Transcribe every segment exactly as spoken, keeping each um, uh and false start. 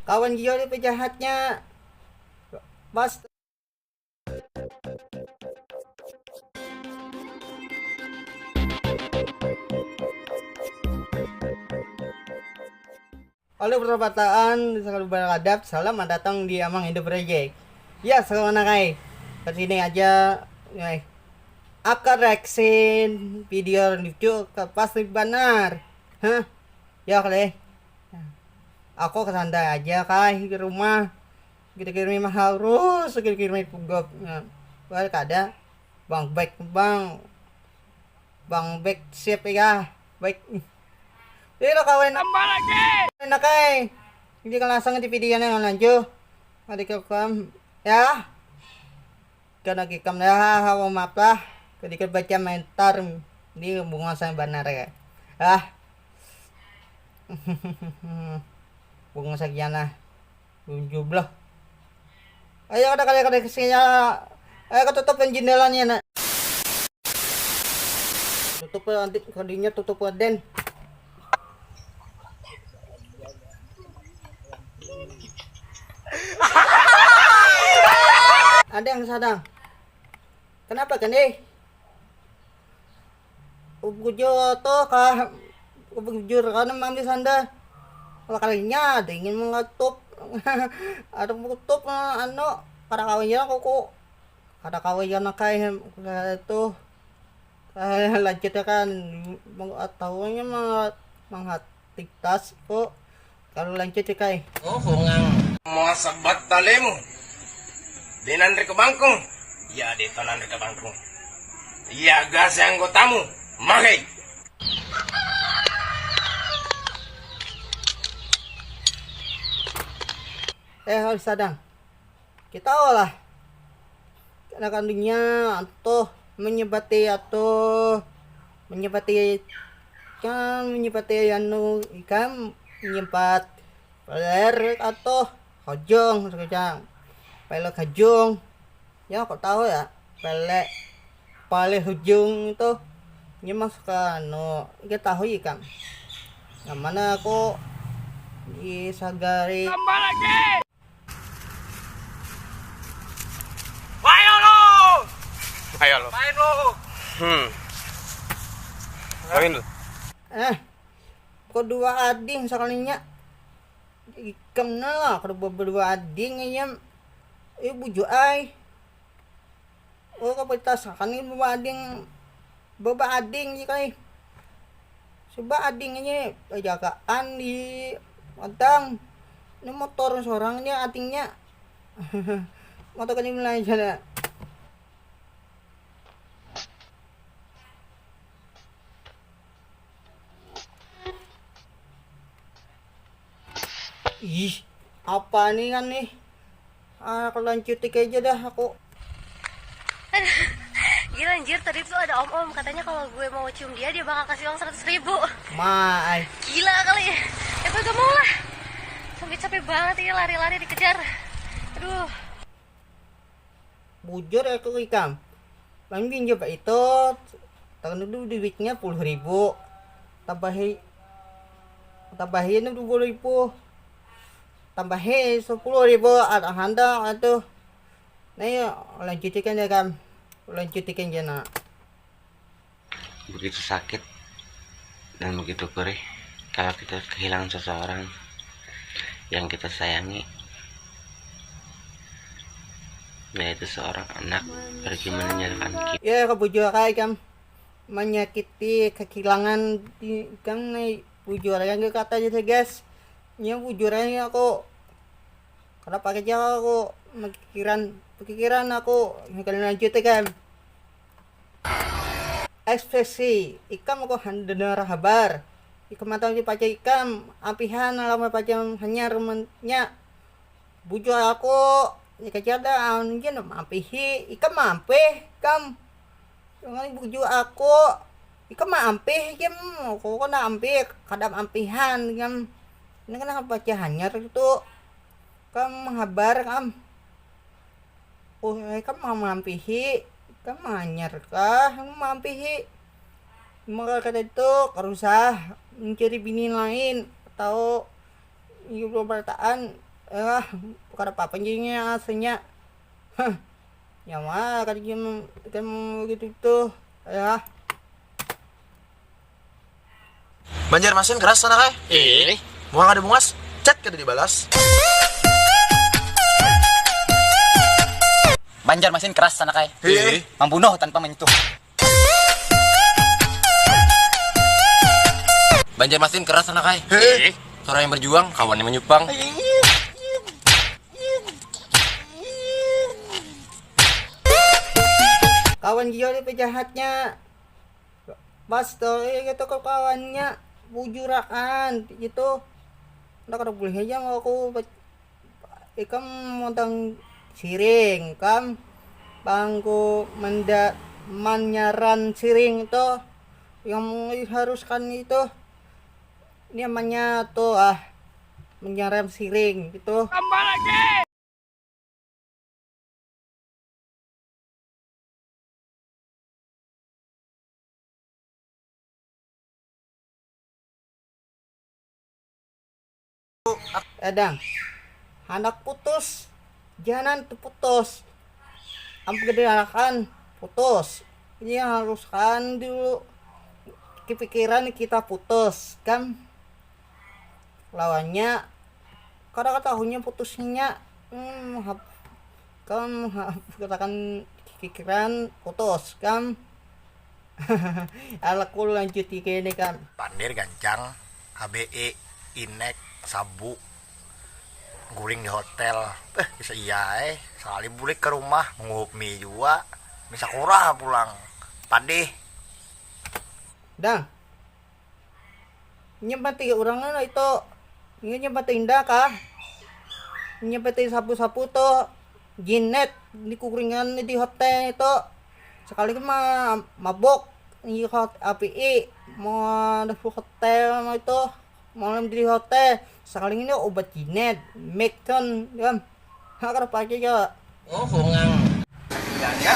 Kawan Giori penjahatnya. Pas. Oleh persahabatan, sangat beradab, selamat datang di Amang Indo Project. Ya, selamat kai. Kesini aja, eh. Akan reaction video lucu ke pasti benar. Hah? Ya kali. Aku kesantai aja kai di rumah. Kita kirimi mahal terus, kita kirimi pugok. Nah, balik ada. Bang baik, bang. Bang baik siap ya. Baik. Ini lo kawan. Tambah lagi. Enak ai. Ini kalau langsung di video yang lanjut. Ada ke ya. Karena kikam dah, aku maaf lah. Ketika baca mentar di bunga saya benar ya. Ah. Bunga sakian lah. Jublah. Ayo kada kada kada kesini. Ayo ketutup jendelanya nak. Tutup nanti kadinya tutup den. Ada yang sadang. Kenapa kan eh? Bujur tuh kah bujur kan mandi sanda. Kalau kalinya ada ingin mengetup ada menutup anu kada kawinnya kuku kada kawinnya kayak itu. Lanjut ya kan. Tahunya mah manghatik tas kok. Kalau lanjut ya kai. Oh, bungang. Mau sebat talimu. Di nandri ke bangkung. Ya, di nandri ke bangkung. Ya, gas yang tamu. Makai. Eh, harus sadang. Kita lah. Anak kandungnya atuh menyebati atuh menyebati kan menyebati anu ikan menyempat peler atuh hojong sekejang pelek hojong ya kok tahu ya pelek paling hujung itu ini masuk ke anu kita tahu ikan yang mana aku di sagari tambah lagi. Ayo lo. Ayo lo. Main lo. Hmm. Main lo. Eh, kok dua ading sekalinya. Ikam lah, kok dua ading ya. Eh, bujuk ai. Oh, kok petasakan ini dua ading. Baba ading ni kai. Coba ading ini jagaan di padang. Ini motor seorang ini adingnya. Motor kan ini aja dah. Ih, apa nih kan nih? Ah, aku lanjutin aja dah aku. Gila anjir, tadi tuh ada om-om katanya kalau gue mau cium dia dia bakal kasih uang seratus ribu. Ma, ay. Gila kali. Ya gue gak mau lah. Sampai capek banget ini lari-lari dikejar. Aduh. Bujur aku ikam. Bang pinjam itu. Tahun dulu duitnya puluh ribu. Tambahi tambahin dua puluh ribu. Tambahi sepuluh ribu ada handal atuh. Nah, yuk, lanjutikan ya, Kam. Lanjutikan ya, nak. Begitu sakit dan begitu perih kalau kita kehilangan seseorang yang kita sayangi, yaitu seorang anak pergi meninggalkan kita. Ya, kebujur kai, Kam. Menyakiti kehilangan di, Kam, nih. Bujur yang kata aja, guys. Nya bujur aja aku. Kenapa aja aku pikiran pikiran aku mikirin lanjut ya kan. Ekspresi ikam aku dengar habar. Ikam atau pacar ikam ampihan lama pacar hanyar nya bujur aku. Nya kejar dah mungkin ampihi ikam mampih ikam. Jangan buju aku. Ikam mah ampih, Kim. Aku kan ampih, kadam ampihan, Kim. Ini kan apa hanyar itu? Kam habar, Kam. Oh, eh, kam mau mampihi. Kam hanyar kah? Kam mampihi. Maka kata itu, karusah mencari bini lain. Atau, iya, berataan. Eh, kada apa-apa jadinya aslinya. Hah. Nyawa kada jam kan gitu tuh. Ya. Banjarmasin keras sana kai. Eh. Muha kada bungas, chat kada dibalas. Banjarmasin keras sana kai. Eh. Membunuh tanpa menyentuh. Banjarmasin keras sana kai. Eh. Seorang yang berjuang, kawannya menyupang. Kawan jua ni pejahatnya. Pas tuh, eh, gitu ke kawannya bujurakan gitu. Ndak ada boleh aja mau aku ikam montang siring kam bangku menda manyaran siring tuh yang mengharuskan itu nyamannya tuh ah menyaran siring gitu. Kadang handak putus, jangan tuh putus. Ampun gede akan putus. Ini harus kan dulu kepikiran kita putus kan lawannya kada katahunya putusnya hmm, hap, kam hap, katakan pikiran putus kam alaku lanjut iki ini kam. Pandir gancang, A B I, inek, sabu, guring di hotel. Eh, bisa iya eh. Sekali bulik ke rumah, menguhup mie juga. Mie sakura pulang. Padih. Dang. Nyambat tiga orang lah itu. Ini nyambat indah kah? Nyambat sapu-sapu tuh. Jinet di kuringan di hotel itu. Sekali ma mabok di hot A P I mau ada hotel itu malam di hotel sekali ini obat jinet mekton kan hak apa aja ya oh hongang iya ya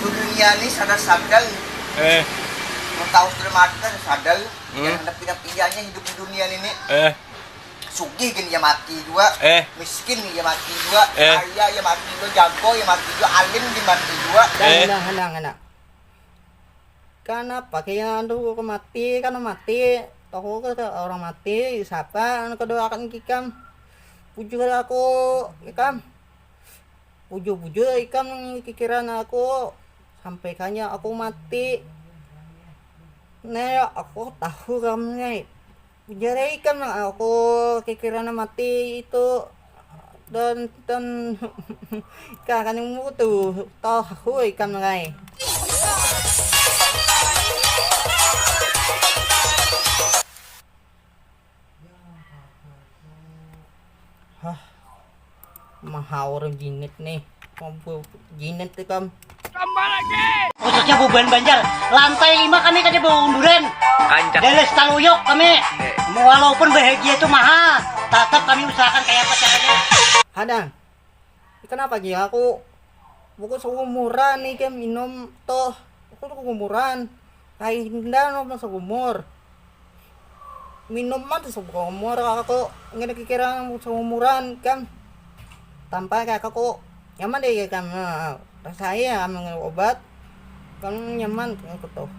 dunia ini sadar sadar eh mau tahu sudah mati kan sadar hmm. Yang ada pindah pindahnya hidup di dunia ini eh sugih gin ya mati jua eh. Miskin ya mati jua eh. Kaya ya mati jua jago ya mati jua alim di mati jua eh. Nah, nah, nah, nah. Kenapa kaya anu mati kan mati toko ke orang mati siapa anu kedoakan kikam bujur aku ikam bujur-bujur ikam pikiran aku sampai kanya aku mati Nah, aku tahu kamu nih. Jari ikan aku kekiran mati itu dan dan kakan yang mutu tahu ikan ngai. Hah. Mahaur jinit nih. Mampu jinit tuh kam. Tambah lagi. Khususnya bubuhan Banjar, lantai lima kami kada bawa unduran. Kancak. Dalas taluyuk kami. Walaupun bahagia itu mahal, tetap kami usahakan kayak apa caranya. Hadang. Kenapa gila aku? Buku seumuran nih game minum tuh. Aku tuh seumuran. Kayak Hinda no seumur. Minuman seumur aku nggak ada pikiran seumuran kan tanpa kayak aku nyaman deh ya kan rasanya ya minum obat kan nyaman aku tuh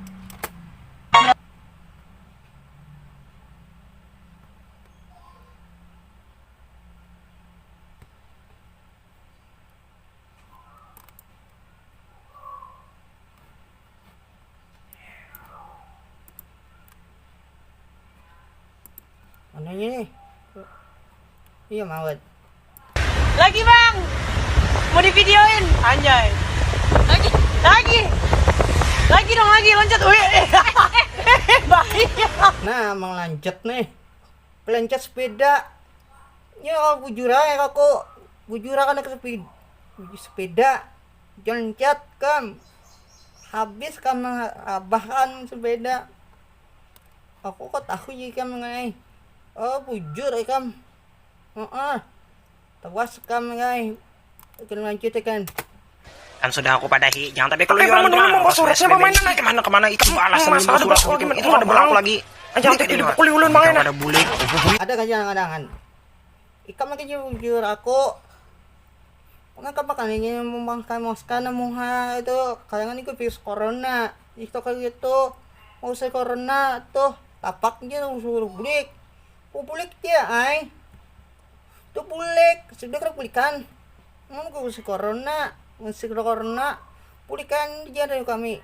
Mana ini? Iya mawat. Lagi bang, mau divideoin, anjay. Lagi, lagi, lagi dong lagi loncat, wih, bahaya. Nah, emang lanjut nih, pelancat sepeda. Ya bujur aja aku, bujur akan ke sepeda, sepeda, loncat kam, habis kam abah kan sepeda. Aku kok tahu ji ikam ngai. Oh, bujur ikam. Heeh. Tawas kam ngai. Ikam lanjut ikan. Kan sudah aku padahi, jangan tapi keluyuran. Kamu mau surat siapa mainan? Kemana kemana ikam balas sama surat aku gimana? Itu ada berlaku lagi. Jangan tapi dipukuli ulun main. Ada bulik. Ada kajian kadangan. Ikam lagi jujur aku. Mengapa kan ini memakai masker muha itu kalangan itu virus corona. Itu kayak gitu. Mau saya corona tuh tapak dia suruh bulik. Mau bulik dia ai. Tuh bulik, sudah kan bulikan. Mau ke si corona, si corona. Bulikan dia dari kami.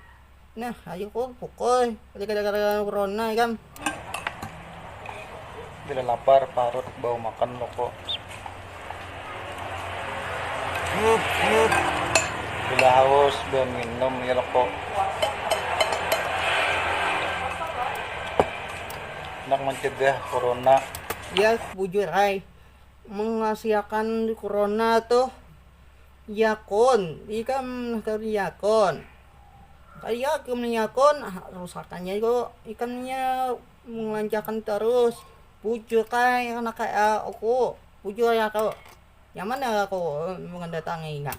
Nah, ayo kok pukul. Lagi gara-gara corona ya kan. Bila lapar parut bau makan loko. Bila haus bau minum ya loko. Nak mencegah corona. Ya bujur ai. Mengasiakan corona tuh. Yakun, ikam nakari yakun. Kaya ikam ni yakun, rusakannya kok ikamnya mengelancakan terus. Bujur kai anak kaya aku, bujur ya aku. Nyaman ya aku mendatangi ikam.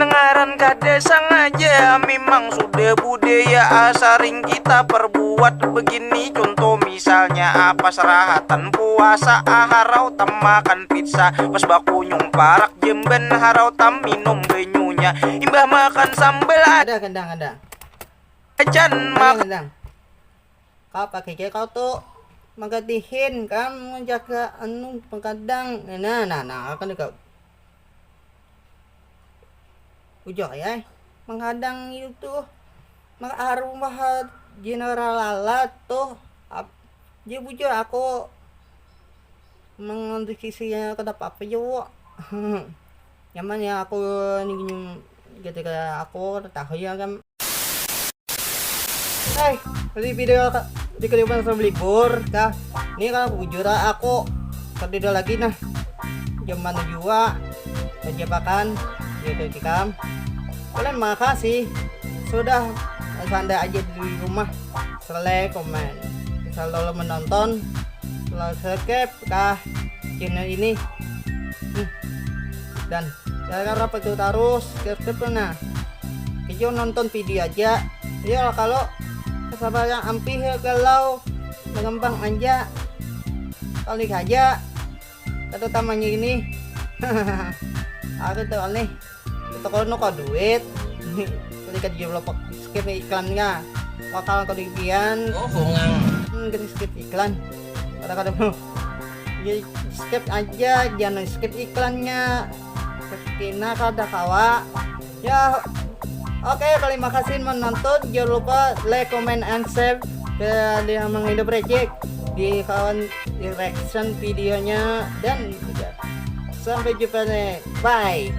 Nengaran kada sangaja, memang sudah budaya asaring kita perbuat begini. Contoh misalnya apa serahatan puasa, aharau tamakan pizza, pas bakunyung parak jamban, harau tam minum banyunya, imbah makan sambal Ada kendang ada. acan Ada makan kendang. Kau pakai kau tuh menggantihin kam menjaga anu pengkadang. Nah, nah, nah, akan kau. Ujung ya, menghadang itu maka arwah general lalat tuh. Ap- Dia bujur aku mengantisipasinya kenapa apa juga. Nyaman ya aku ini gini ketika aku tahu ya kan. Hai, di video ka- di kalimat sebelibur kah? Ini kan bujur aku kerja lagi nah. Zaman jua penjabakan gitu ikam. Kalian makasih sudah santai aja di rumah. Selek komen. Selalu menonton, selalu subscribe kah channel ini. Hmm. Dan gara-gara apa itu terus subscribe tuh nah. Kejauh nonton video aja. Ya kalau kesabaran ampih ya kalau mengembang aja. Kali aja ada tamanya ini. Aku tuh nih. Kita kalau nuka duit. Kali aja belum skip iklannya. Bakal kerugian. Oh, bungang. Hmm, kita skip iklan. Kada kada mau. Ya, skip aja, jangan skip iklannya. Kena kada kawa. Ya, oke, terima kasih menonton. Jangan lupa like, comment, and share ke dia menghidup recek di kawan di reaction videonya dan juga sampai jumpa nih. Bye.